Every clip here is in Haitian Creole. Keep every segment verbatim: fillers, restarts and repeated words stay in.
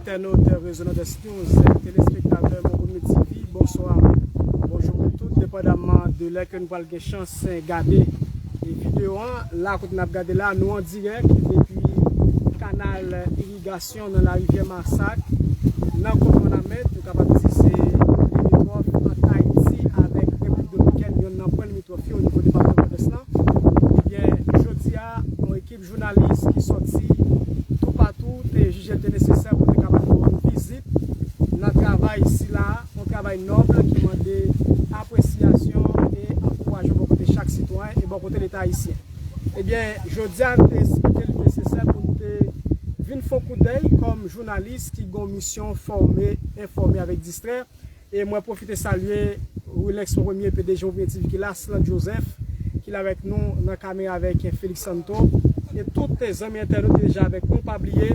Entènot Rezo Nòdès News, telespektatè Monkout Media T V, bonswa. Bonjou pou tout, depandaman de lè ke nou pral gen chans gade e videyo an. La, kote n ap gade la, nou an dirèk depi kanal irigasyon nan larivyè Masak, nan komin Wanament, nou kapab di se limitwòf ant Ayiti avèk Repiblik Dominikèn, yonn nan pwen limitwòf yo o nivo depatman Nòdès lan. Ebyen, jodi a, yon ekip jounalis ki sòti toupatou te jije l te nesesè pou te kapab rann vizit nan travay sila a, yon travay nòb ki mande apresyasyon e ankourajman bò kote chak sitwayen e bò kote Leta ayisyen. Ebyen, jodi a, n te esplike li nesesè pou n te vin fè yon koudèy kòm jounalis ki gen yon misyon fòme, enfòme avèk distrè. E mwen pwofite salye Rilex Premye, P D G Premye T V ki la, Slant Joseph, ki la avèk nou nan kamera avèk Felix Santo. E tout zanmi entènot ki deja avèk nou, pa bliye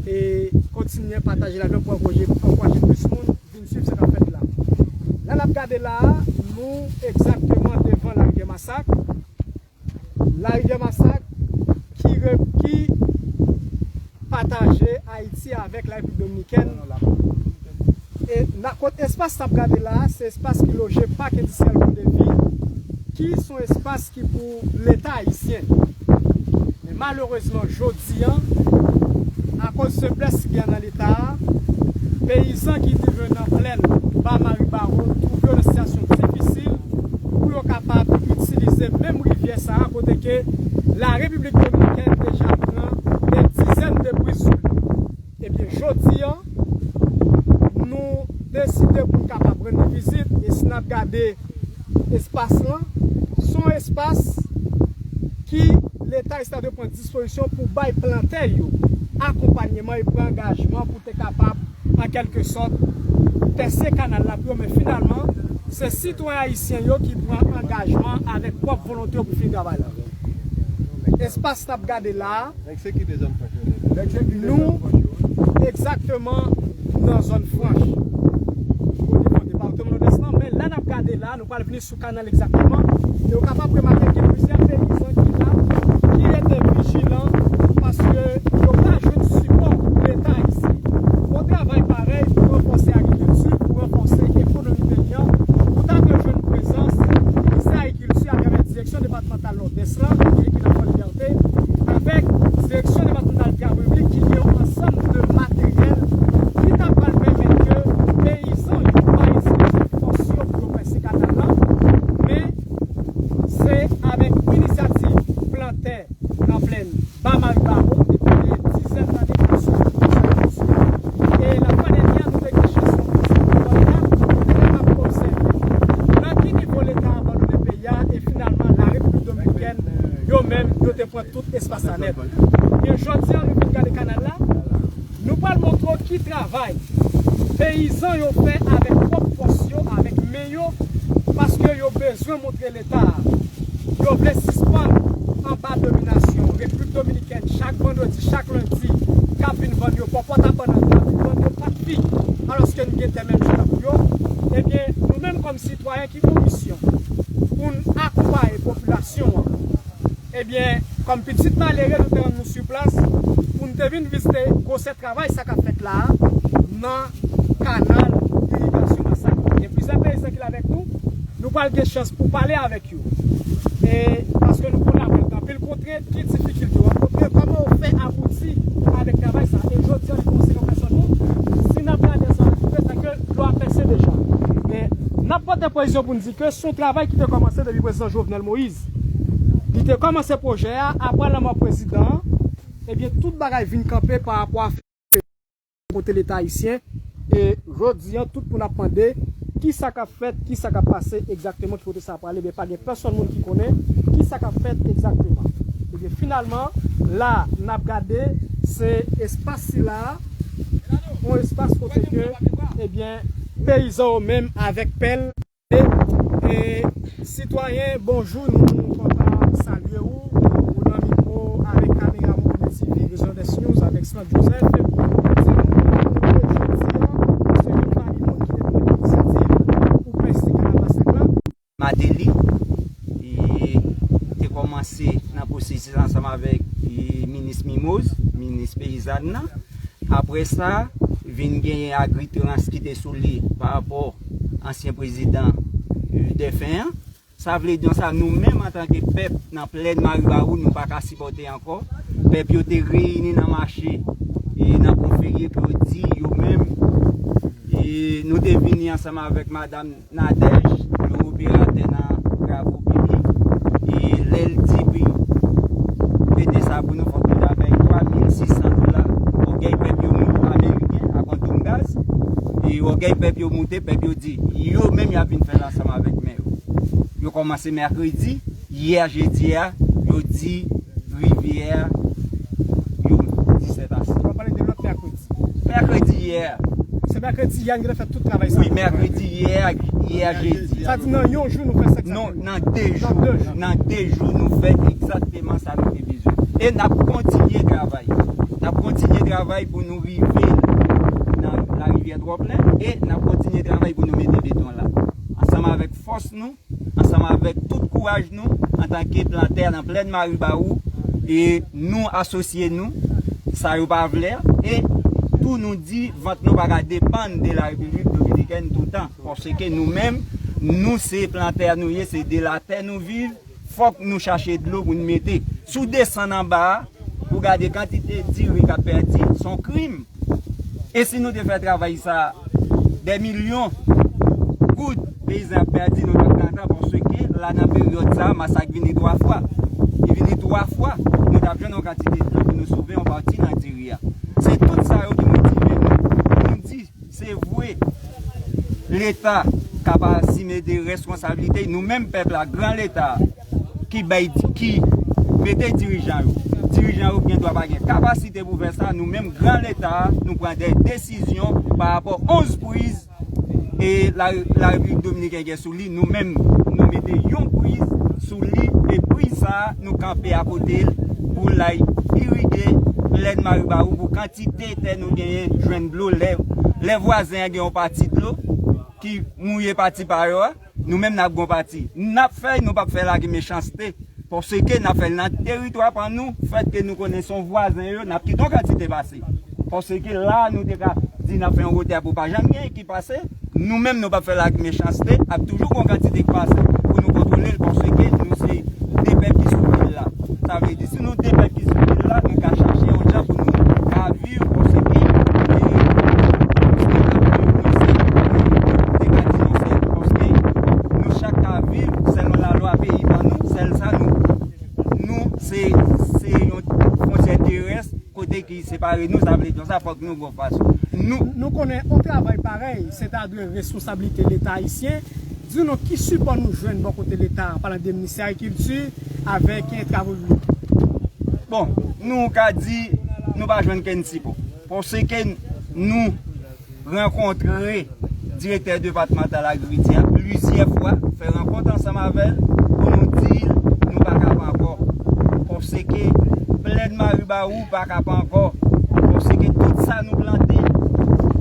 e kontinye pataje l avèk pou ankouraje, ankouraje plis moun vin swiv sa k ap fèt la. La n ap gade la a, nou egzakteman devan larivyè Masak. Larivyè Masak ki re-, ki pataje Ayiti avèk Larepiblik Dominikèn. E nan, kot espas n ap gade la a, se espas ki loje Pak Endistriyèl Pon de Vi, ki se yon espas ki pou Leta ayisyen. Men malerezman, jodi a, akoz feblès ki gen nan Leta a, peyizan ki viv nan plèn Ba Maribaro twouve yo nan sitiyasyon difisil pou yo kapab itilize menm rivyè sa a, kote ke Larepiblik Dominikèn deja pran dè dizèn de priz sou li. Ebyen, jodi a, nou deside pou n kapab rann li vizit, e si n ap gade espas lan, se yon espas ki Leta ayisyen ta dwe pran dispozisyon pou bay plantè yo akonpayman e pran angajman pou te kapab, an kèlke sòt, pèse kanal la pou yo, men finalman, se sitwayen ayisyen yo ki pran angajman avèk pwòp volonte yo pou fini travay la. Espas n ap gade la a, nou egzakteman nan zòn franch o nivo depatman Nòdès lan, men la n ap gade la, nou pral vini sou kanal egzakteman. E ou kapab remake gen plizyè peyizan ki la, ki rete vijilan, paske yo pa jwenn sipò Leta ayisyen. Yon travay parèy pou ranfòse agrikilti, pou ranfòse ekonomi peyi an, ou ta dwe jwenn prezans ministè agrikilti atravè direksyon depatmantal Nòdès lan, ki nan Fò Libète, avèk direksyon depatmantal travo piblik ki gen yon ansanm de materyèl ki ta pral pèmèt ke peyizan yo pa itilize fòs yo pou yo pèse kanal lan, men se avèk inisyativ plantè nan plèn Ba Maribaro depi dè dizèn lane, e lafwa dènyè a, nou te gen chans nan vizit nan zòn nan, kote n ap obsève nan ki nivo Leta abandone peyi a, e finalman Larepiblik Dominikèn, yo menm, yo te pran tout espas la nèt. Men jodi a, nou vin gade kanal la, nou pral montre w ki travay peyizan yo fè avèk pwòp fòs yo, avèk men yo, paske yo bezwen montre Leta a yo vle sispann anba dominasyon Repiblik Dominikèn chak vandredi, chak lendi, k ap vin vann yo pòpòt a bannann, k ap vin vann yo pat fig, alòske n gen tè menm jan tankou yo. Ebyen, nou menm kòm sitwayen ki gon misyon pou n akonpaye popilasyon an, ebyen, kòm pitit malere, nou te rann nou sou plas pou n te vin vizite gwosè travay sa k ap fèt la a nan kanal irigasyon Masak. Gen plizyè peyizan ki la avèk nou. Nou pral gen chans pou pale avèk yo. E paske nou konnen apre gen anpil kontrent, ki difikilte yo rankontre, kòman yo fè abouti avèk travay sa. E jodi a, li konseye yon pèsòn moun, si n ap gade sa, se ke dlo a pèse deja. Men n ap pote pozisyon pou n di ke se yon travay ki te kòmanse depi prezidan Jovenel Moïse. Li te kòmanse pwojè a, apre lanmò prezidan an, ebyen, tout bagay vin kanpe pa rapò a kote Leta ayisyen. E jodi a, tout moun ap mande ki sa k ap fèt, ki sa k ap pase egzakteman, ki kote sa prale, men pa gen pèsòn moun ki konnen ki sa k ap fèt egzakteman. Ebyen, finalman, la, n ap gade, se espas sila a, yon espas kote ke, ebyen, peyizan yo menm avèk pèl, E, e, sitwayen, bonjou, nou kontan salye w. Ou nan mikwo avèk kamera Monkout T V, Rezo Nòdès News avèk Slant Joseph. Di nou, jodi a, se youn pami moun ki te pran inisyativ pou pèse kanal Masak la. Mateli, e, te kòmanse nan pwosesis ansanm avèk, e, minis Mimoz, minis peyizàn nan. Apre sa, vin genyen Agritrans ki te sou li pa rapò ansyen prezidan, e, defen an. Sa vle di sa, nou menm antanke pèp nan Plèn Maribawou, nou pa ka sipòte ankò. Pèp yo te reyini nan mache e nan Pon Ferye pou yo di yo menm, e nou te vini ansanm avèk madanm Nadège, yon operatè nan travo piblik, e lè l di pou mete sa pou nou, fòk nou ta bay twa mil sis san dola. Ògèy pèp yo moute, ameriken ak yon tonm gaz, e ògèy pèp yo moute, pèp yo di yo menm y ap vin fè l ansanm avèk men yo. Yo kòmanse mèkredi, yè jedi a, yo di rivyè a, yo disèt a sèt. W ap pale de lòt mèkredi. Mèkredi yè a. Se mèkredi yè a n gentan fè tout travay sa. Wi, mèkredi yè a, yè jedi a. Sa di nan yon jou nou fè senk san. Non, nan de jou. Nan de jou. Nan de jou nou fè egzakteman sa nou te bezwen. E n ap kontinye travay. N ap kontinye travay pou nou rive nan Larivyè Twòplen e n ap kontinye travay pou nou mete beton la. Ansanm avèk fòs nou, ansanm avèk tout kouraj nou, antanke plantè nan Plèn Maribawou, e nou asosye nou, sa yo pa vle, e tou nou di vant nou pa ka depann de la Repiblik Dominikèn toutan, paske nou menm, nou se plantè nou ye, se de la tè nou viv, fòk nou chache dlo pou n mete. Si w desann anba a, pou gade kantite diri k ap pèdi, se yon krim. E si nou te fè travay sa, dè milyon goud peyizan ap pèdi, nou t ap kontan, paske la, nan peryòd sa, masak vini twa fwa. Li vini twa fwa. Nou t ap jwenn yon kantite dlo pou nou sove yon pati nan diri a. Se tout sa yo ki motive nou. Nou di, se vre, Leta ka pa asime de responsablite, nou menm pèp la, gran Leta a, ki bay, ki mete dirijan yo. Dirijan yo gen dwa pa gen kapasite pou fè sa, nou menm gran Leta a, nou pran de desizyon pa rapò onz priz e la, la Repiblik Dominikèn gen sou li, nou menm, nou mete yon priz sou li, e priz sa a, nou kanpe akote l pou l al irige Plèn Maribawou pou kantite tè nou genyen jwenn dlo. Lè, lè vwazen an gen yon pati dlo ki mouye pati pa yo a, nou menm n ap gen yon pati. N ap fè l, nou p ap fè l ak mechanste. Paske n ap fè l nan teritwa pa nou, fèt ke nou konnen se yon vwazen yo, n ap kite yon kantite pase. Paske la, nou te ka di n ap fè yon wotè pou pa janm gen ki pase, nou menm nou p ap fè l ak mechanste, ap toujou gen yon kantite ki pase pou nou kontwole l, paske nou se de pèp ki sou vil la. Sa vle di, si nou de pèp ki sou vil la, nou ka chache yon jan pou nou ka viv, paske, e, paske n ap viv, nou se, e, te ka di nou se, paske nou chak ka viv selon lalwa peyi pa nou, sèl sa nou, nou se, se yon fwontyè terès, kote ki separe nou, sa vle di sa, fòk nou gon fason. Nou, nou konnen yon travay parèy, se ta dwe responsablite Leta ayisyen. Di nou ki sipò nou jwenn bò kote Leta, an palan de ministè agrikilti avèk, e, travo piblik. Bon, nou ka di nou pa jwenn kenn sipò. Paske nou rankontre direktè depatmantal agrikilti a plizyè fwa, fè rankont ansanm avè l pou nou di l nou pa ka pran ankò. Paske Plèn Maribawou pa ka pran ankò. Paske tout sa nou plante,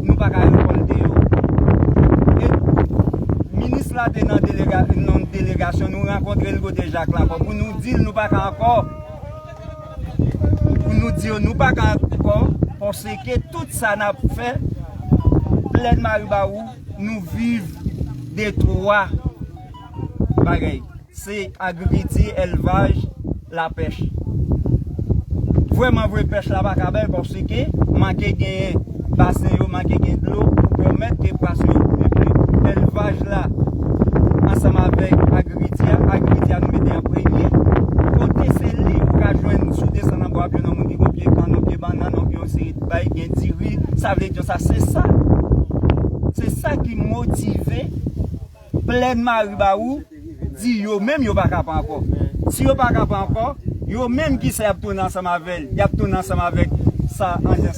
nou pa ka rekòlte yo. E minis la te nan delega-, nan delegasyon, nou rankontre l kote Jak la ankò pou nou di l nou pa ka ankò. Pou nou di yo nou pa ka ankò, paske tout sa n ap fè, Plèn Maribawou, nou viv de twa bagay. Se agrikilti, elvaj, lapèch. Vrèman vre, pèch la pa ka bèl paske manke genyen basen yo, manke gen dlo pou pèmèt ke pwason yo peple. Elvaj la, ansanm avèk agrikilti a, agrikilti a nou mete an premye. Kote se li ou ka jwenn, si w desann anba w ap jwenn yon moun ki gon pye kann, yon pye bannann, yon pye yon seri de bay, gen diri, sa vle di sa, se sa. Se sa ki motive Plèn Maribawou di yo menm yo pa ka pran ankò. Si yo pa ka pran ankò, yo menm ki sa y ap tounen ansanm avè l, y ap tounen ansanm avèk sa ansyen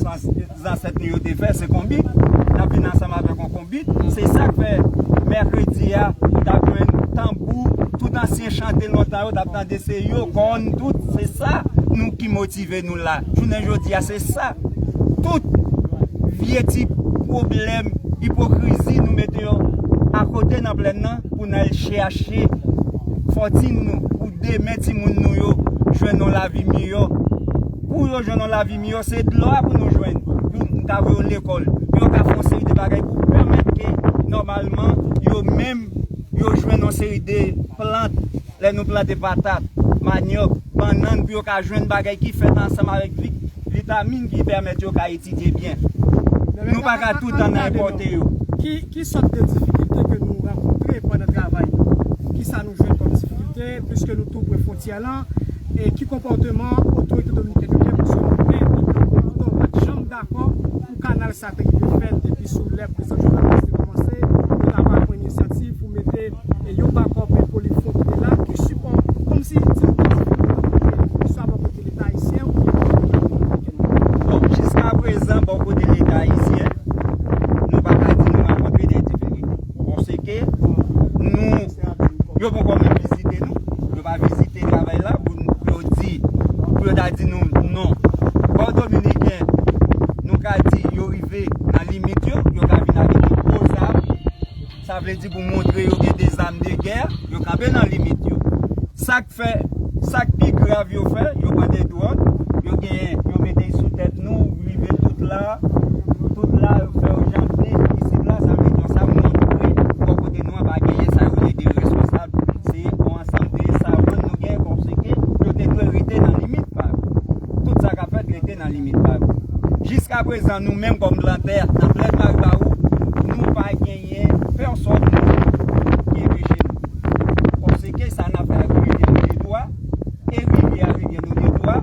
zansèt nou yo te fè, se konbit. N ap vin ansanm avèk yon konbit. Se sa k fè mèkredi a, ou t ap jwenn tanbou, tout ansyen chante lontan yo, t ap tande se yo, kòn, tout, se sa nou ki motive nou la. Jounen jodi a, se sa. Tout vye ti pwoblèm, ipokrizi, nou mete yo akote nan plèn nan pou n al chèche fòtin nou, pou demen timoun nou yo jwenn yon lavi miyò. Pou yo jwenn yon lavi miyò, se dlo a pou nou jwenn. Pou n ka voye yo lekòl. Yo ka fè yon seri de bagay pou pèmèt ke, nòmalman, yo menm, yo jwenn yon seri de plant, lè nou plante patat, manyòk, bannann, pou yo ka jwenn bagay ki fèt ansanm avèk vi-, vitamin ki pèmèt yo ka etidye byen. Nou pa ka toutan nan enpòte yo. Ki, ki sòt de difikilte ke nou rankontre pandan travay nou? Kisa nou jwenn kòm difikilte, piske nou tou pre fwontyè lan? E ki konpòteman otorite dominikèn yo gen pou sòt konnen, epi yo pa t janm dakò pou kanal sa te rive fèt depi sou lè prezidan Jovenel Moïse te kòmanse, yo ta pral pran inisyativ pou mete e yon bakòp polifonn ki te la, ki sipò, kòmsi, di nou ki difikilte w rankontre, swa bò kote Leta ayisyen oubyen bò kote Leta dominikèn. Bon, jiskaprezan, bò kote Leta ayisyen, nou pa ka di nou rankontre de difikilte. Paske nou, yo poko menm vizite nou, yo pa vizite travay la pou, pou yo di, pou yo ta di nou non. Bò dominiken, nou ka di yo rive nan limit yo, yo ka vin avèk de gwo zam. Sa vle di pou montre yo gen de zam de gè, yo kanpe nan limit yo. Sa k fè, sa k pi grav yo fè, yo pran de dwòg, yo genyen, yo mete sou tèt nou, rive tout la, tout la, yo fè yo janbe isit la, sa vle di sa montre bò kote nou an pa genyen sa yo rele de responsab. Se yon ansanm de savann nou genyen, paske yo te dwe rete nan limit pa yo. Tout sa k ap fèt rete nan limit pa yo. Jiskaprezan, nou menm kòm plantè nan Plèn Maribawou, nou pa genyen pèsòn ki enpeche nou. Paske sa n ap fè a revyen nou de dwa, e rivyè a revyen nou de dwa,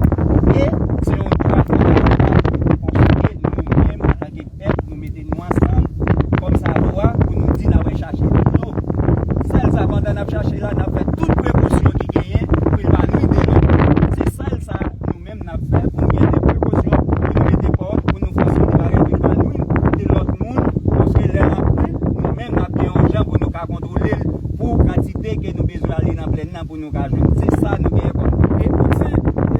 e se yon dwa fondamantal. Paske nou menm, antanke pèp, nou mete nou ansanm kòm sa dwa pou nou di n ap al chache dlo. Sèl sa, pandan n ap chache la, n ap fè tout prekosyon ki genyen pou l pa nwi de lòt. Se sèl sa nou menm n ap fè pou n gen de prekosyon, pou nou mete kò, pou nou fè yon seri de bagay pou l pa nwi de lòt moun, paske lè l ap nwi, nou menm n ap gen yon jan pou nou ka kontwole l pou kantite ke nou bezwen ale nan plèn nan pou nou ka jwenn. Se sa nou genyen kòm. E ou di,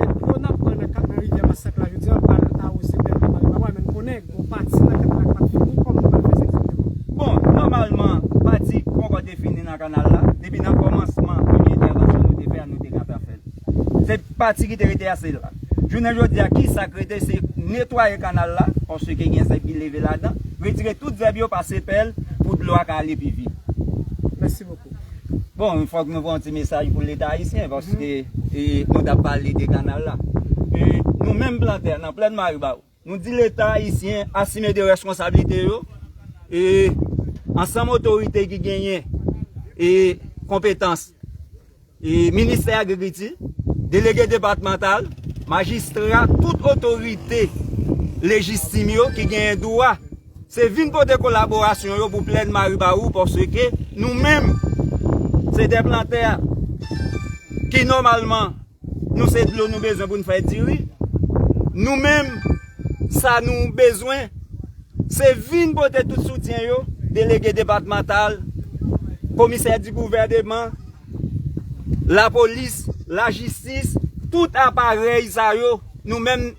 e dlo n ap pran nan ka-, nan rivyè Masak la jodi a, pral awoze plèn Maribawou, men n konnen gon pati nan kanal la k pa t fini, kòman nou pral fè sa egzakteman? Bon, nòmalman, pati k poko te fini nan kanal la, depi nan kòmansman premye entèvansyon nou te fè a, nou te gentan fè l. Se pati ki te rete a, se la. Jounen jodi a, kisa k rete, se netwaye kanal la, paske gen zèb ki leve ladan, retire tout zèb yo, pase pèl pou dlo a ka ale pi vit. Mèsi bokou. Bon, fòk nou voye yon ti mesaj pou Leta ayisyen, paske, e, nou t ap pale de kanal la. E, nou menm plantè nan Plèn Maribawou, nou di Leta ayisyen asime de responsablite yo, e, ansanm otorite ki genyen, e, konpetans, e, Ministè Agrikilti, delege depatmantal, majistra, tout otorite lejistim yo ki genyen dwa, se vin pote kolaborasyon yo pou Plèn Maribawou, paske nou menm, se de plantè ki nòmalman nou se dlo nou bezwen pou n fè diri. Nou menm, sa nou bezwen, se vin pote tout soutyen yo, delege depatmantal, komisè di gouvèneman, lapolis, lajistis, tout aparèy sa yo, nou menm,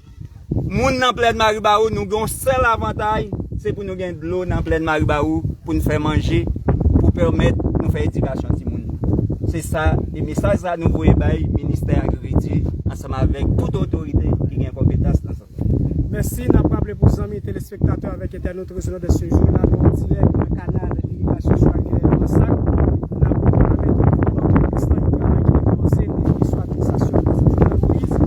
moun nan Plèn Maribawou, nou gen yon sèl avantay, se pou nou gen dlo nan Plèn Maribawou, pou n fè manje, pou pèmèt nou fè edikasyon timoun nou. Se sa, e mesaj sa nou voye bay Ministè Agrikilti, ansanm avèk tout otorite ki gen konpetans nan sa. Mèsi, n ap raple pou zanmi telespektatè avèk entènot Rezo Nòdès Chak jou, n ap an dirèk nan kanal irigasyon sou rivyè Masak. N ap pwomèt nou ban tout restan yon travay ki te kòmanse depi sou administrasyon Prezidan Jovenel Moïse.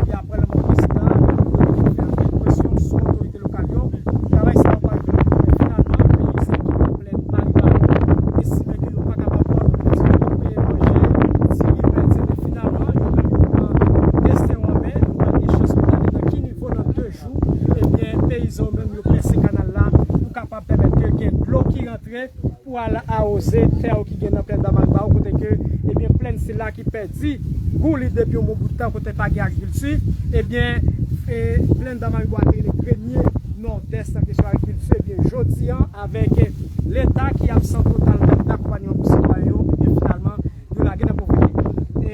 Epi apre lanmò prezidan an, n ap kontinye fè anpil presyon sou otorite lokal yo. Travay sa yo pral fèt, men finalman, peyizan ki nan Plèn Maribawou esime ke yo pa kapab pran pèdi pou peye manje, diri, pèdi, men finalman, yo menm yo pran desten yo an men, yo pral gen chans pou gade nan ki nivo nan de jou, ebyen, peyizan yo menm yo pèse kanal la pou kapab pèmèt ke gen dlo ki rantre pou al awoze tè yo ki gen nan Plèn Damariba, kote ke, ebyen, plèn sila ki pèdi gou li depi yon bon bout tan, kote pa gen agrikilti, ebyen, e, Plèn Damariba te rele premye Nòdès nan kesyon agrikilti, ebyen, jodi an, avèk Leta ki absan totalman nan akonpanyman pou sitwayen yo, ebyen, finalman, yo lage nan povrete. E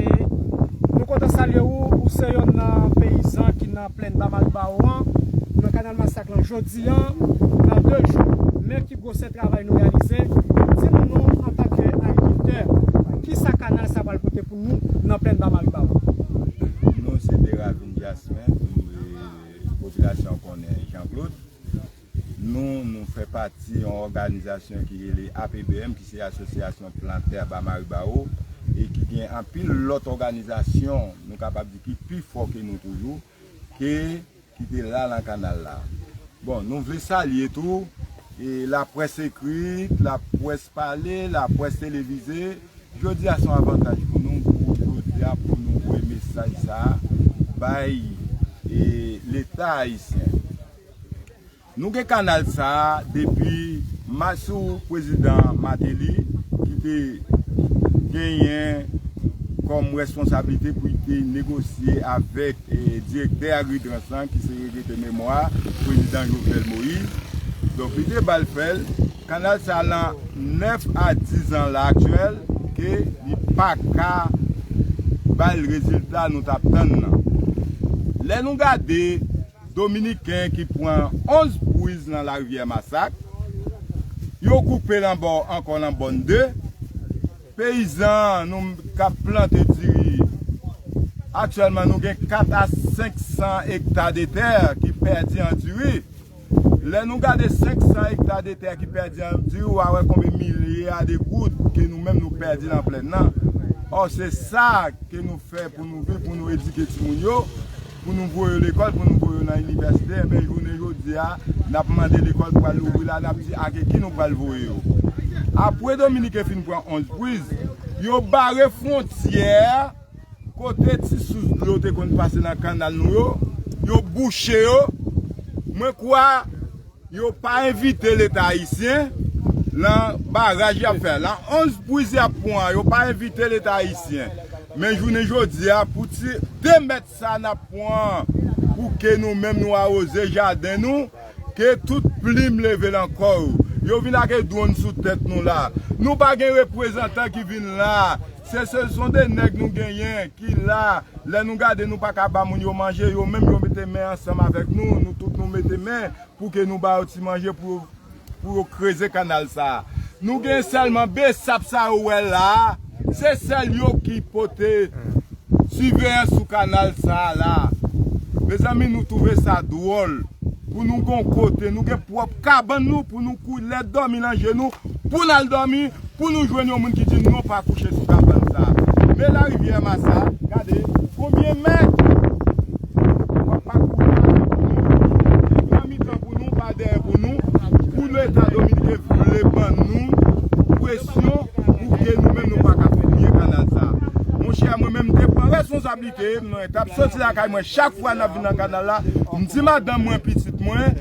nou kontan salye ou, ou se yonn nan peyizan ki nan Plèn Damariba an, nan Kanal Masak lan jodi an, nan de jou. Men ki gwosè travay nou reyalize, di nou non antanke agrikiltè, kisa kanal sa pral pote pou nou nan Plèn Damariba? Nou se de ravin Jasmin, e, popilasyon konnen Jean Claude. Nou, pati yon òganizasyon ki rele A P B M, ki se Asosyasyon Plantè Ba Maribawo, e ki gen anpil lòt òganizasyon, nou kapab di ki pi fò ke nou toujou, ke ki te la nan kanal la. Bon, nou vle salye tou, e laprès ekrit, laprès pale, laprès televize. Jodi a se yon avantaj pou nou, pou jodi a pou nou voye mesaj sa a bay, e, Leta ayisyen. Nou gen kanal sa a depi ma-, sou prezidan Martelly, ki te genyen kòm responsablite pou li te negosye avèk, e, direktè Agritrans lan, ki se regrete memwa prezidan Jovenel Moïse. Donk, li te ba l fè l. Kanal sa a, nan nèf a diz an la aktyèl, ke li pa ka bay rezilta nou t ap tann nan. Lè nou gade Dominiken ki pran onz priz nan Larivyè Masak, yo koupe l anba, ankò nan bòn de. Peyizan nou k ap plante diri, aktyèlman nou gen kat a senk san ekta de tè ki pèdi an diri. Lè nou gade senk san ekta de tè ki pèdi an diri, w a wè konbyen milya de goud ke nou menm nou pèdi nan plèn nan. Ò, se sa ke nou fè pou nou viv, pou nou edike timoun yo, pou nou voye yo lekòl, pou nou voye yo nan inivèsite. Enben, jounen jodi a, n ap mande lekòl pral louvri la, n ap di ak ki nou pral voye yo. Apre Dominiken fin pran onz priz, yo bare fwontyè kote ti sous dlo te konn pase nan kanal nou yo, yo bouche yo. Mwen kwè yo pa envite Leta ayisyen lan baraj y ap fè. Lan onz priz y ap pran an, yo pa envite Leta ayisyen. Men jounen jodi a, pou ti de mèt sa n ap pran pou ke nou menm nou awoze jaden nou, ke tout plim leve lan kò yo. Yo vin ak dwòn sou tèt nou la. Nou pa gen reprezantan ki vin la. Se, se son de nèg nou genyen ki la. Lè nou gade, nou pa ka ba moun yo manje, yo menm yo mete men ansanm avèk nou, nou tout nou mete men pou ke nou ba yo ti manje pou yo, pou yo kreze kanal sa a. Nou gen sèlman besap sa yo wè la a, se sèl yo ki pote siveyans sou kanal sa a la. Mezanmi, nou twouve sa dwòl. Pou nou gon kote, nou gen pwòp kabann nou, pou nou kou-, lè dòmi lan je nou, pou n al dòmi, pou nou jwenn yon moun ki di nou pa kouche sou kabann sa a. Men Larivyè Masak, gade, konbyen mèt? W ap pa koule avè pou nou, nan mitan pou nou, pa dèyè pou nou, pou Leta Dominiken vle ban nou presyon pou ke nou menm nou pa ka fouye kanal sa a. Monchè, mwen menm, m te pran responsablite, mwen t ap soti lakay mwen chak fwa n ap vin nan kanal la, m di madanm mwen, pitit mwen,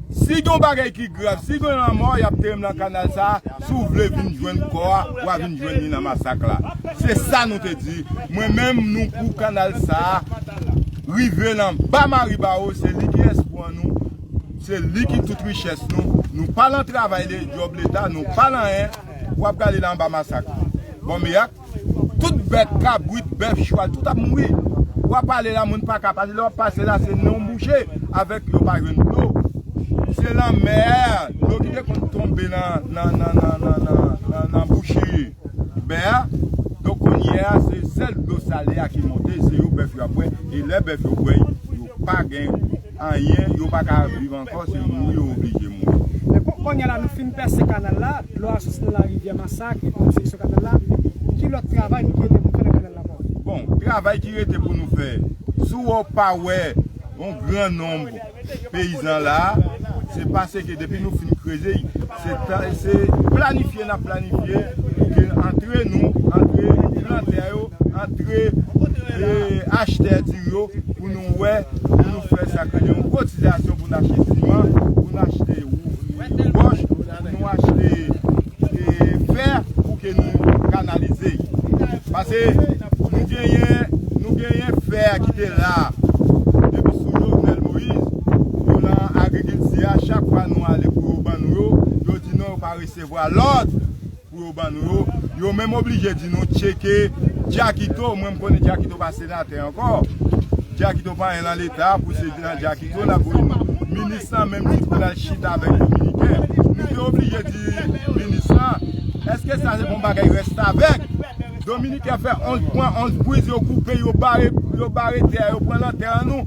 si gen yon bagay ki grav, si gen lanmò, y ap antere m nan kanal sa a, si w vle vin jwenn kò a, w a vin jwenn li nan Masak la. Se sa nou te di. Mwen menm, nou pou kanal sa a rive lan Ba Maribawo, se li ki espwa nou, se li ki tout richès nou. Nou pa lan travay le djòb Leta, nou pa lan anyen. W ap gade la anba Masak. Bon, men tout bèt, kabrit, bèf, chwal, tout ap mouri. W ap ale la, moun pa ka pase. Lè w ap pase la, se nan yon bouche avèk yo pa jwenn dlo. Se lanmè, dlo ki te konn tonbe nan, nan, nan, nan, nan, nan, nan, nan bouchi bè a. Donk, kounye a, se sèl dlo sale a ki monte, se yo bèf yo ap bwè. E lè bèf yo bwè, yo pa gen anyen, yo pa ka viv ankò, se mouri yo oblije mouri. Men kon, kounye a la, nou fin pèse kanal la, dlo a soti nan Larivyè Masak, epi nan seksyon kanal la. Ki lòt travay nou ki rete pou fè nan kanal la ankò? Bon, travay ki rete pou nou fè, si w pa wè yon gran nonb peyizan la, se paske depi nou fin kreze, se ta-, se planifye n ap planifye pou ke antre nou, antre plantè yo, antre, e, achtè diri yo, pou nou wè, pou nou fè sa k rele yon kotizasyon, pou n achte siman, pou n achte wou-, wòch, pou nou achte, e, fè, pou ke nou kanalize. Paske nou genyen, nou genyen fè ki te la depi sou Jovenel Moïse. Yo nan agrikilti a, chak fwa nou ale pou yo ban nou yo, yo di non, yo pa resevwa lòd pou yo ban nou yo. Yo menm oblije di nou tcheke Jakito. Mwen, m konnen Jakito pa senatè ankò. Jakito pa anyen nan Leta, pou se nan Jakito n ap voye nou. Minis lan menm di pou n al chita avèk Dominiken. Nou te oblije di minis lan, èske sa se pa yon bagay restavèk? Dominiken fè onz, pran onz priz, yo koupe, yo bare, yo bare tè, yo pran lantè an nou.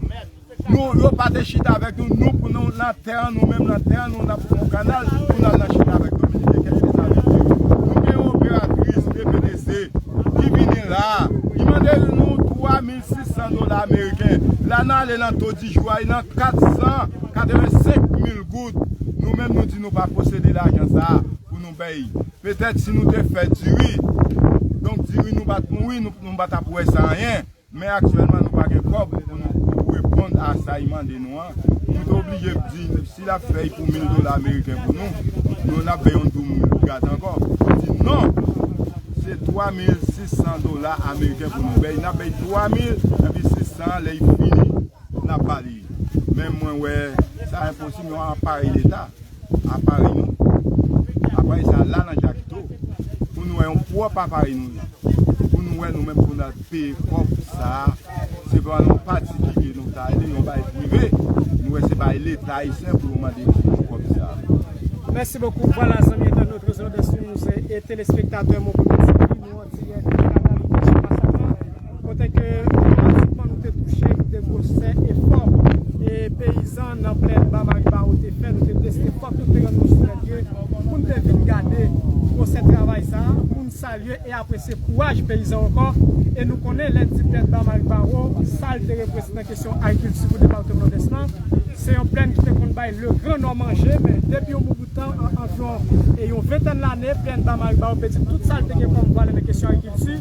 Nou, yo pa te chita avèk nou, nou pou nou nan tè an, nou menm nan tè an, nou n ap fè yon kanal pou n al nan chita avèk Dominiken. Kèske sa vle di? Nou gen yon operatris T P T C ki vini la, li mande nou twa mil sis san dola ameriken. La n ale nan to di jou a, li nan kat san katrevensenk mil goud. Nou menm nou di nou pa posede lajan sa a pou nou bay. Petèt si nou te fè diri, donk diri nou pa t mouri, nou, nou pa t ap wè sa anyen. Men aktyèlman, nou pa gen kòb pou nou reponn a sa y mande nou an. Nou te oblije di, si l ap fè y pou mil dola ameriken pou nou, nou n ap bay yon doub gad ankò. Nou di non, se twa mil sis san dola ameriken pou nou bay. N ap bay twa mil, epi sis san an, lè y fini, n ap ba li. Men mwen wè, sa enposib, yon aparèy Leta. Aparèy nou. Aparèy sa la nan Jakito. Pou nou wè yon pwòp aparèy nou. Pou nou wè nou menm pou n al peye kòb sa. Se pa yon patikilye nou ta ale, yon bagay prive. Nou wè se bagay Leta ayisyen pou nou mande pou kòb sa. Merci beaucoup. Voilà, zanmi entènot Réseau Nòdès News e telespektatè Mon Kote T V, nou an dirèk nan kanal Igasyon Masaklan. Kote ke otomatikman nou te touche de gwosè efò e peyizan nan plèn Ba Maribawo te fè, nou te teste fòk nou te rann nou sou nèt yo pou n te vin gade gwosè travay sa a, pou n salye e apresye kouraj peyizan ankò. E nou konnen lè n di plèn Ba Maribawo, sa l te reprezante nan kesyon agrikilti pou depatman Nòdès lan, se yon plèn ki te konn bay le gran nò manje, men depi yon bon bout tan, an, anviwon, e yon ventèn lane, plèn Ba Maribawo pèdi tout sa l te gen kòm valè nan kesyon agrikilti.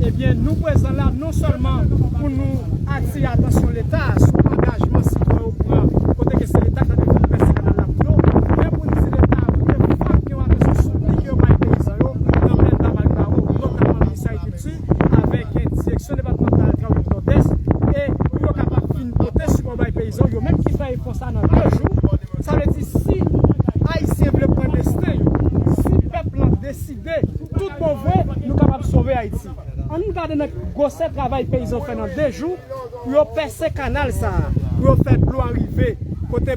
Ebyen, nou prezan la non sèlman pou nou atire atansyon Leta sou angajman sitwayen yo pran, kote ke se Leta k ta dwe vin fè kanal la pou yo, men pou n di Leta a pou ke fòk gen yon atansyon soutni ke yo bay peyizan yo nan plèn Ba Maribawo, notamman Minis Agrikilti avèk direksyon depatmantal travay Nòdès, e pou yo kapab vin pote sipò bay peyizan yo, yo menm ki fè efò sa nan de jou. Sa vle di, si Ayisyen vle pran desten yo, si pèp lan deside tout bon vre, nou kapab sove Ayiti. Ann gade nan gwosè travay peyizan fè nan de jou pou yo pèse kanal sa a, pou yo fè dlo a rive kote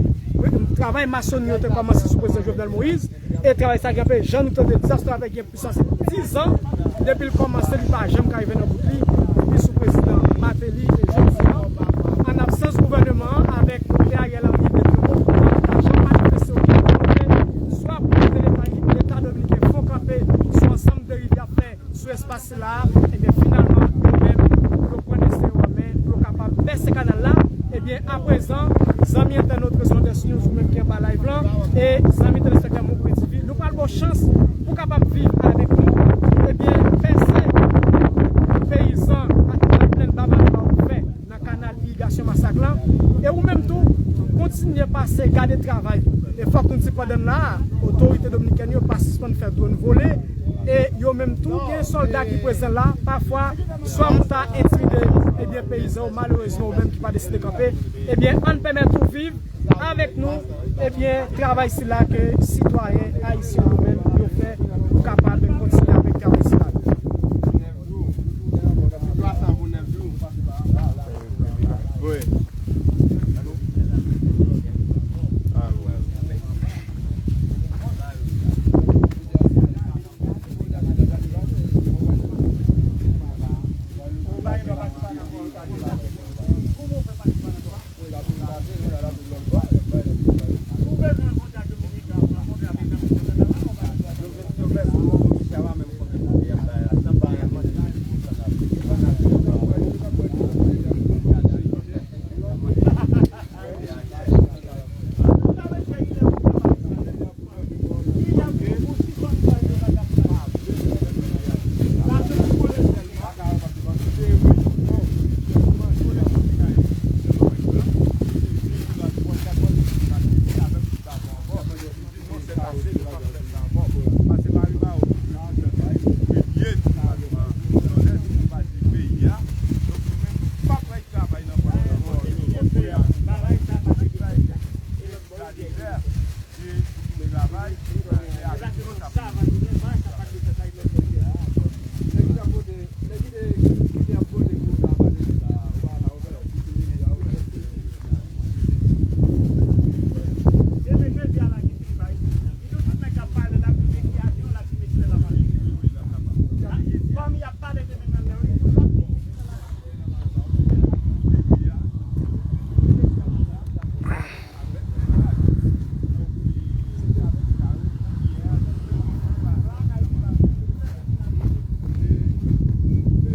travay masonri yo te kòmanse sou prezidan Jovenel Moïse. E travay sa a kanpe, jan nou tande di sa, sa te gen plis pase dizan depi l kòmanse, li pa janm ka rive nan bout li, depi sou prezidan Martelly e jodi a, an absans gouvèneman an, avèk kote Ariel Henry depi yon bon bout tan, li pa janm manifeste okenn volonte, swa pou kote Leta, Leta dominiken fè kanpe sou ansanm deriv y ap fè sou espas sila, ebyen, finalman, yo menm, yo pran desten yo an men, pou yo kapab pèse kanal la. Ebyen, aprezan, zanmi entènot Réseau Nòdès News, ou menm ki anba live lan, e zanmi telespektatè Mon Kote T V, nou pral ba w chans pou w kapab viv avèk nou, ebyen, pèse peyizan ak nan plèn Ba Maribawo fè nan kanal irigasyon Masak lan. E ou menm tou, kontinye pase gade travay. E fòk nou di pandan n la a, otorite dominikèn yo pa sispann fè dwòn vole. E yo menm tou, gen sòlda ki prezan la. Pafwa, swa pou ta entimide, ebyen, peyizan yo, malerezman, ou menm ki pa deside kanpe, ebyen, ann pèmèt ou viv avèk nou, ebyen, travay sila ke sitwayen ayisyen yo menm yo fè pou kapab kontinye avèk travay sila. Wi.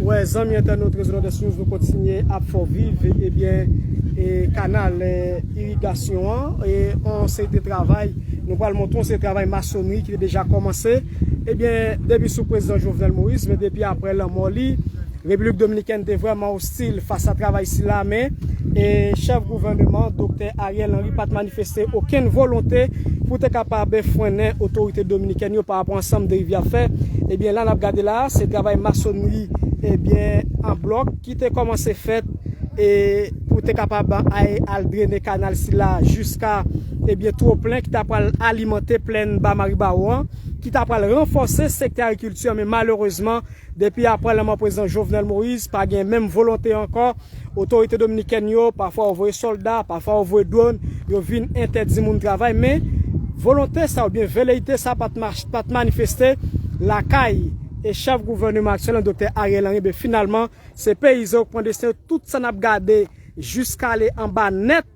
Wè, zanmi entènot Rezo Nòdès News, nou kontinye ap fè w viv, ebyen, e, kanal, e, irigasyon an, e, yon seri de travay, nou pral montre yon seri de travay masonri ki te deja kòmanse, ebyen, depi sou prezidan Jovenel Moïse, men depi apre lanmò li, Repiblik Dominikèn te vrèman ostil fas a travay sila, men, e, chèf gouvèneman, Doktè Ariel Henry, pa t manifeste okenn volonte pou te kapab frennen otorite dominikèn yo pa rapò ansanm de riv y ap fè. Ebyen, la n ap gade la, se travay masonri, ebyen, an blòk ki te kòmanse fèt, e pou te kapab ay al drene kanal sila jiska, ebyen, twoplen ki ta pral alimante plèn Ba Maribawo an, ki ta pral ranfòse sektè agrikilti an, men malerezman, depi apre lanmò prezidan Jovenel Moïse, pa gen menm volonte ankò. Otorite dominikèn yo, pafwa yo voye sòlda, pafwa yo voye dwòn, yo vin entèdi moun travay, men volonte sa oubyen veleyite sa pa t mach-, pa t manifeste lakay e chèf gouvèneman aktyèl lan, Doktè Ariel Henry. Ebyen, finalman, se peyizan yo k pran desten yo. Tout sa n ap gade jiska ale anba nèt,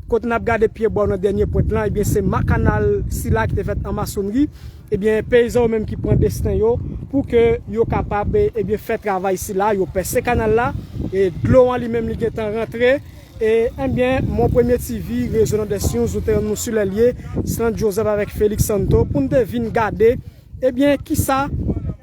kote n ap gade pyebwa yo nan dènye pwent lan, ebyen, se ma-, kanal sila ki te fèt an masonri. Ebyen, peyizan yo menm ki pran desten yo pou ke yo kapab, e, ebyen, fè travay sila, yo pèse kanal la, e dlo an li menm li gentan rantre. E, ebyen, Mon Premye T V, Rezo Nòdès News, nou te rann nou sou lè l ye, Slant Joseph avèk Felix Santo, pou n te vin gade, ebyen, kisa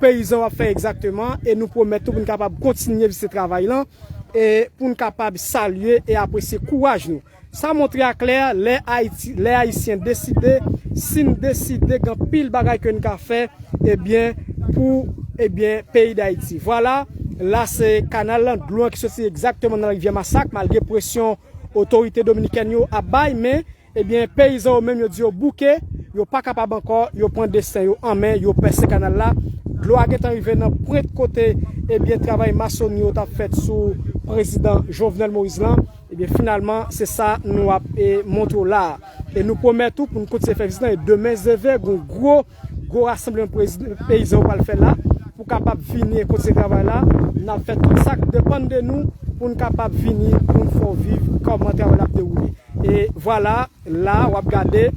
peyizan yo ap fè egzakteman, e nou pwomèt tou pou n kapab kontinye vizite travay lan, e pou n kapab salye e apresye kouraj nou. Sa montre aklè, lè Ayiti, lè Ayisyen deside, si n deside, gen anpil bagay ke n ka fè, ebyen, pou, ebyen, peyi Dayiti. Vwala, la se kanal lan, dlo an ki soti egzakteman nan rivyè Masak, malgre presyon otorite dominikèn yo ap bay, men, ebyen, peyizan yo menm, yo di yo bouke, yo pa kapab ankò, yo pran desten yo an men, yo pèse kanal la. Dlo a gentan rive nan pwent kote, ebyen, travay masonri yo t ap fèt sou prezidan Jovenel Moïse lan. Ebyen, finalman, se sa nou ap, e, montre w la a. E nou pwomèt ou pou n kontinye fè vizit lan. E demen, zeve, gon gwo, gwo rasanbleman prezi-, peyizan yo pral fè la pou kapab vini e kontinye travay la. N ap fè tout sa k depann de nou pou n kapab vini, pou n fè w viv kòman travay la ap dewoule. E vwala, la, w ap gade,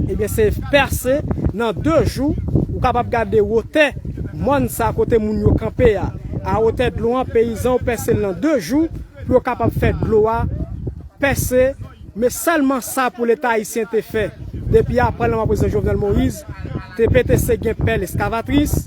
ebyen, se pèse nan de jou. Ou kapab gade wotè mòn sa kote moun yo kanpe a. A wotè dlo an, peyizan yo pèse l nan de jou pou yo kapab fè dlo a pèse. Men sèlman sa pou Leta ayisyen te fè depi apre lanmò prezidan Jovenel Moïse, T P T C gen pèl eskavatris,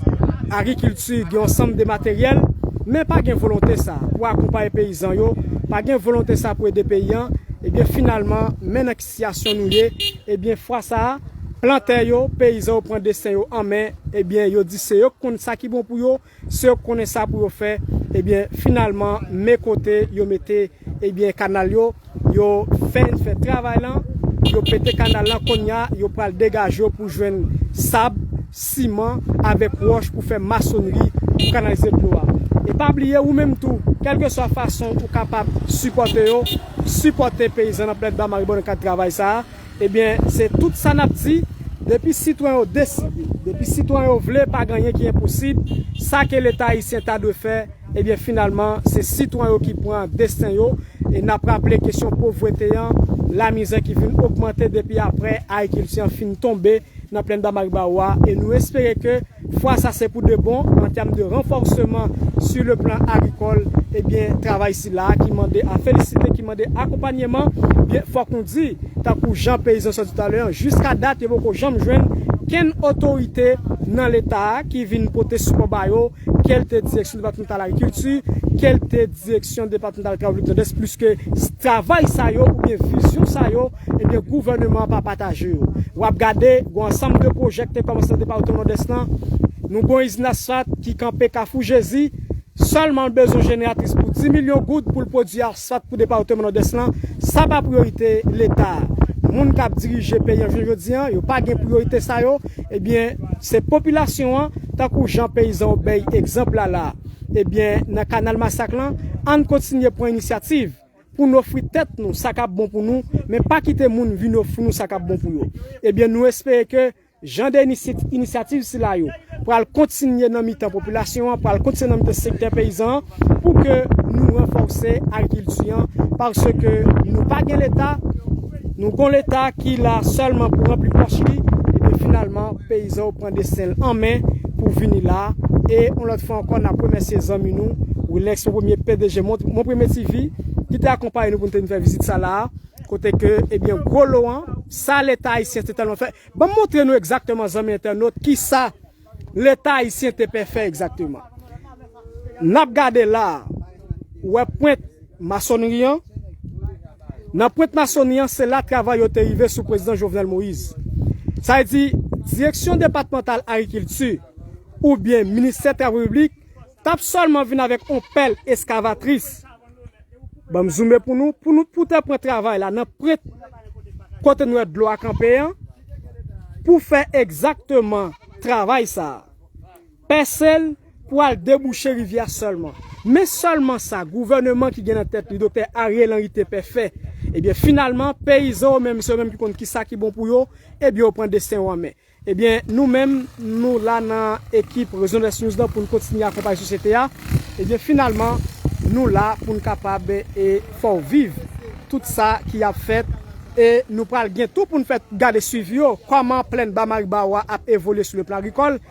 agrikilti gen yon sanm de materyèl, men pa gen volonte sa pou akonpaye peyizan yo, pa gen volonte sa pou ede peyi an. Ebyen, finalman, men nan ki sitiyasyon nou ye. Ebyen, fwa sa a, plantè yo, peyizan yo pran desten yo an men, ebyen, yo di se yo k konn sa ki bon pou yo, se yo k konnen sa pou yo fè. Ebyen, finalman, men kote yo mete, ebyen, kanal yo, yo fè n fè travay lan, yo pete kanal lan, kounye a, yo pral degaje yo pou jwenn sab, siman, avèk wòch pou fè masonri, pou kanalize dlo a. E pa bliye, ou menm tou, kèlkeswa fason ou kapab sipòte yo, sipòte peyizan nan Plèn Ba Maribò nan kad travay sa a. Ebyen, se tout sa n ap di, depi sitwayen yo deside, depi sitwayen yo vle, pa gen anyen ki enposib. Sa ke Leta ayisyen ta dwe fè, ebyen, finalman, se sitwayen yo ki pran desten yo. E n ap raple kesyon povrete an, lamizè ki vin ogmante depi apre agrikilti an fin tonbe nan Plèn Ba Maribawo a. E nou espere ke fwa sa se pou de bon, an tèm de ranfòseman sur le plan agricole, ebyen, travay sila a ki mande a felisite, ki mande akonpanyeman. Byen, fòk nou di, tankou jan peyizan sòti talè an, jiska dat, yo poko janm jwenn kenn otorite nan Leta a ki vin pote sipò ba yo, kèlte direksyon depatmantal agrikilti, kèlte direksyon depatmantal travay piblik Nòdès, pliske travay sa yo oubyen vizyon sa yo, ebyen, gouvèneman an pa pataje yo. W ap gade, gon ansanm de pwojè ki te kòmanse nan depatman Nòdès lan. Nou gon izin asfalt ki kanpe Kafou Jezi. Sèlman l bezwen jeneratris pou dis milyon goud pou l pwodui asfalt pou depatman Nòdès lan. Sa pa priyorite Leta a. Moun k ap dirije peyi an jounen jodi an, yo pa gen priyorite sa yo. Ebyen, se popilasyon an, tankou jan peyizan yo bay egzanp la la. Ebyen, nan Kanal Masak lan, ann kontinye pran inisyativ pou n ofri tèt nou sa k ap bon pou nou, men pa kite moun vin ofri nou sa k ap bon pou yo. Ebyen, nou espere ke jan de inisi-, inisyativ sila yo pral kontinye nan mitan popilasyon an, pral kontinye nan mitan sektè peyizan an, pou ke nou ranfòse agrikilti an, paske nou pa gen Leta, nou gon Leta ki la sèlman pou ranpli pòch li, ebyen, finalman, peyizan yo pran desten l an men pou vini la. E yon lòt fwa ankò, n ap remèsye zanmi nou, Lex Mon Premye, P D G Mon, Mon Premye T V, ki te akonpaye nou pou nou te vin fè vizit sa la a, kote ke, ebyen, gwo lo an, sa Leta ayisyen te tèlman fè. Ban m montre nou egzakteman, zanmi entènot, ki sa Leta ayisyen te pè fè egzakteman. N ap gade la a, ou wè pwent masonri an. Nan pwent masonri an, se la travay yo te rive sou prezidan Jovenel Moïse. Sa vle di, direksyon depatmantal agrikilti oubyen ministè travo piblik t ap sèlman vin avèk yon pèl eskavatris. Ban m zoume pou nou, pou nou pou te pran travay la nan pwent kote nou wè dlo a kanpe an, pou fè egzakteman travay sa a. Pèse l pou al debouche rivyè a sèlman. Men sèlman sa, gouvèneman ki gen nan tèt li, Doktè Ariel Henry te pè fè. Ebyen, finalman, peyizan yo menm, se yo menm ki konn ki sa ki bon pou yo, ebyen, yo pran desten yo an men. Ebyen, nou menm, nou la nan ekip Rezo Nòdès News la pou n kontinye akonpaye sosyete a. Ebyen, finalman, nou la pou n kapab, e, fè w viv tout sa ki ap fèt. E nou pral gen tou pou n fè gade swivi yo, kòman plèn Ba Mariba a ap evolye sou le plan agrikòl,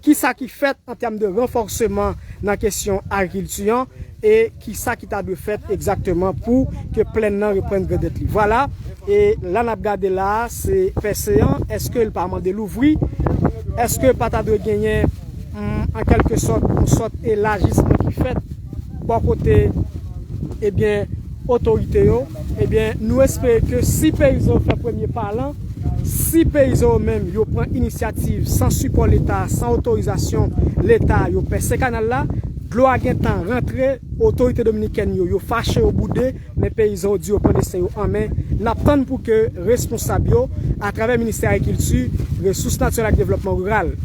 ki sa ki fèt an tèm de ranfòseman nan kesyon agrikilti an, e ki sa ki ta dwe fèt egzakteman pou ke plèn nan reprann grandèt li. Vwala, e la n ap gade la a, se pèse an, èske l pa mande louvri? Èske pa ta dwe genyen, mm, an kèlke sòt, yon sòt elajisman ki fèt bò kote, ebyen, otorite yo? Ebyen, nou espere ke si peyizan yo fè premye pa lan, si peyizan yo menm yo pran inisyativ san sipò Leta, san otorizasyon Leta, yo pèse kanal la, dlo a gentan rantre, otorite dominikèn yo, yo fache, yo boude, men peyizan yo di yo pran desten yo an men. N ap tann pou ke responsab yo, atravè Ministè Agrikilti, Resous Natirèl ak Devlòpman Riral,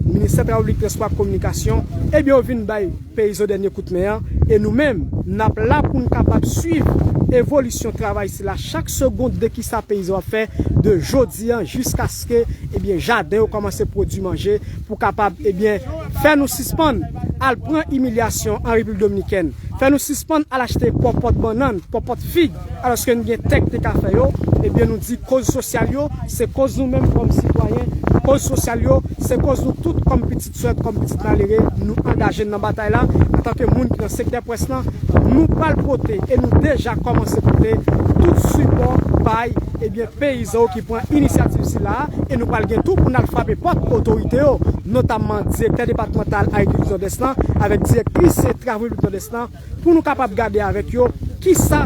Ministè Travo Piblik, Transpò ak Kominikasyon, ebyen, yo vin bay peyizan dènye kout men an, e nou menm, n ap la pou n kapab swiv evolisyon travay sila chak segond de kisa peyizan yo ap fè de jodi an jiskaske, ebyen, jaden yo kòmanse pwodui manje pou kapab, ebyen, fè nou sispann al pran imilyasyon an Repiblik Dominikèn, fè nou sispann al achte pòpòt bannann, pòpòt fig, alòske n gen tè ki te ka fè yo, ebyen, nou di koz sosyal yo, se koz nou menm kòm sitwayen, koz sosyal yo, se koz nou tout kòm pitit swèt, kòm pitit malere, nou angaje n nan batay la, antanke moun ki nan sektè près lan, nou pral pote, e nou deja kòmanse pote, tout sipò bay, ebyen, peyizan yo ki pran inisyativ sila a, e nou pral gen tou pou n al frape pòt otorite yo, notamman direktè depatmantal agrikilti Nòdès lan, avèk direktris travo piblik Nòdès lan, pou nou kapab gade avèk yo kisa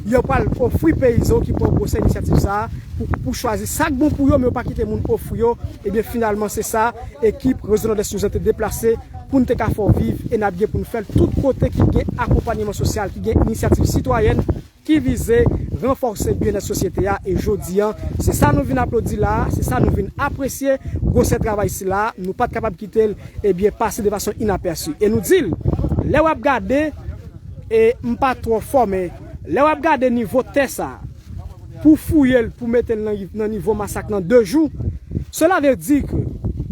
yo pral ofri peyizan ki pran gwosè inisyativ sa a, pou, pou chwazi sa k bon pou yo, men yo pa kite moun ofri yo. Ebyen, finalman, se sa ekip Rezo Nòdès News te deplase pou n te ka fè w viv, e n ap gen pou n fè l tout kote ki gen akonpayman sosyal, ki gen inisyativ sitwayèn ki vize ranfòse byennèt sosyete a. E jodi an, se sa nou vin aplodi la a, se sa nou vin apresye, gwosè travay sila a, nou pa t kapab kite l, ebyen, pase de fason inapèsi. E nou di l, lè w ap gade, e m pa twò fò, men lè w ap gade nivo tè sa a, pou fouye l, pou mete l nan, nan nivo masak nan de jou, cela veut dire que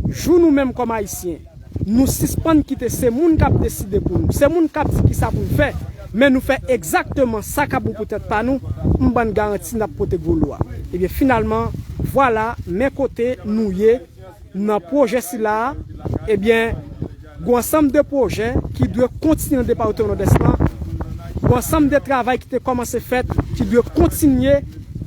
jou nou menm kòm Ayisyen, nou sispann kite se moun k ap deside pou nou, se moun k ap di kisa pou n fè, men nou fè egzakteman sa k ap bon pou tèt pa nou, m ban n garanti n ap pote gwo lo a. Ebyen, finalman, vwala, men kote nou ye nan pwojè sila a, ebyen, gon ansanm de pwojè ki dwe kontinye nan depatman Nòdès lan, gon ansanm de travay ki te kòmanse fèt, ki dwe kontinye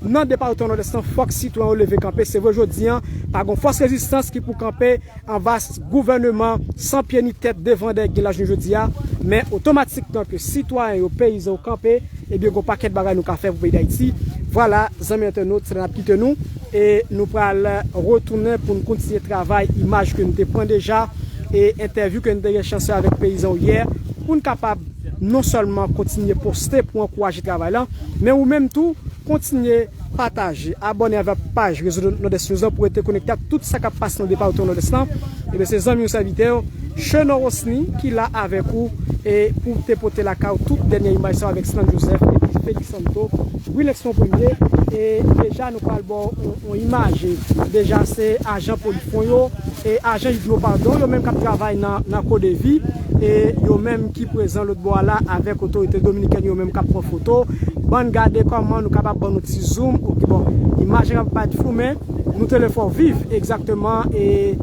nan depatman Nòdès lan, fòk sitwayen yo leve kanpe. Se vre, jodi an, pa gon fòs rezistans ki pou kanpe anba gouvèneman san pye ni tèt devan dèyè ki gen la jounen jodi a, men otomatikman ke sitwayen yo, peyizan yo kanpe, ebyen, gon pakèt bagay nou ka fè pou peyi Dayiti. Vwala, zanmi entènot, se la n ap kite nou, e nou pral retounen pou n kontinye travay imaj ke nou te pran deja, e entèvyou ke nou te gen chans fè avèk peyizan yo yè, pou n kapab non sèlman kontinye poste pou ankouraje travay lan, men ou menm tou, kontinye pataje, abòne avèk paj Rezo Nòdès News lan pou rete konekte ak tout sa k ap pase nan depatman Nòdès lan. Ebyen, se zanmi w, sèvitè w, Chenor Rosny, ki la avèk ou, e pou te pote lakay ou tout dènye imaj sa yo avèk Slan Joseph epi Felix Santo, Wilex Mon Premye, e deja nou pral ba w yon, yon imaj. Deja, se ajan Polifwon yo, e ajan Hydro, padon, yo menm k ap travay nan, nan Kodevi, e yo menm ki prezan lòt bò a la avèk otorite dominikèn yo menm k ap pran foto. Ban n gade kòman nou kapab ban nou ti zoom. Oke, bon, imaj la pa t flou, men nou te vle fè w viv egzakteman, e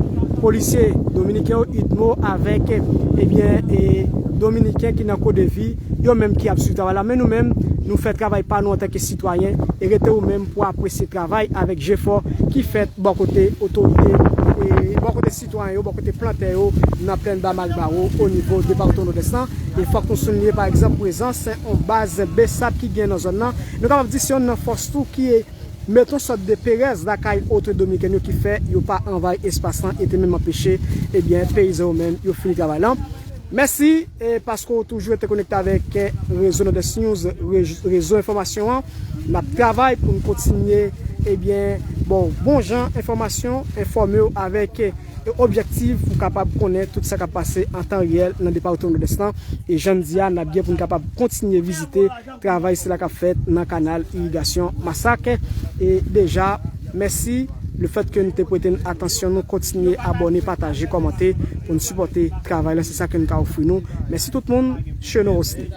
polisye dominiken yo, UDMO, avèk, ebyen, e, dominiken ki nan Kodevi, yo menm ki ap swiv travay la. Men nou menm, nou fè travay pa nou antanke sitwayen, e rete ou menm pou apresye travay avèk jefò ki fèt bò kote otorite, e bò kote sitwayen yo, bò kote plantè yo nan plèn Ba Malbaro o nivo depatman Nòdès lan. E fòk nou souliye, pa egzanp, prezans yon baz BSAP ki gen nan zòn nan. Nou kapab di se youn nan fòs tou ki mete yon sòt de perèz lakay otorite dominikèn yo ki fè yo pa anvayi espas lan e te menm anpeche, ebyen, peyizan yo menm yo fini travay lan. Mèsi, e paske w toujou rete konekte avèk, e, rezo Nòdès News, re-, rezo enfòmasyon an. N ap travay pou n kontinye, ebyen, bon, bon jan enfòmasyon, enfòme w avèk, e, objektif pou kapab konnen tout sa k ap pase an tan reyèl nan depatman Nòdès lan. E jan n di a, n ap gen pou n kapab kontinye vizite travay sila k ap fèt nan kanal irigasyon Masak. E deja, mèsi lefètke nou te prete n atansyon, nou kontinye abòne, pataje, kòmante pou n sipòte travay la. Se sa ke n ka ofri nou. Mèsi tout moun, Cheno Rosny.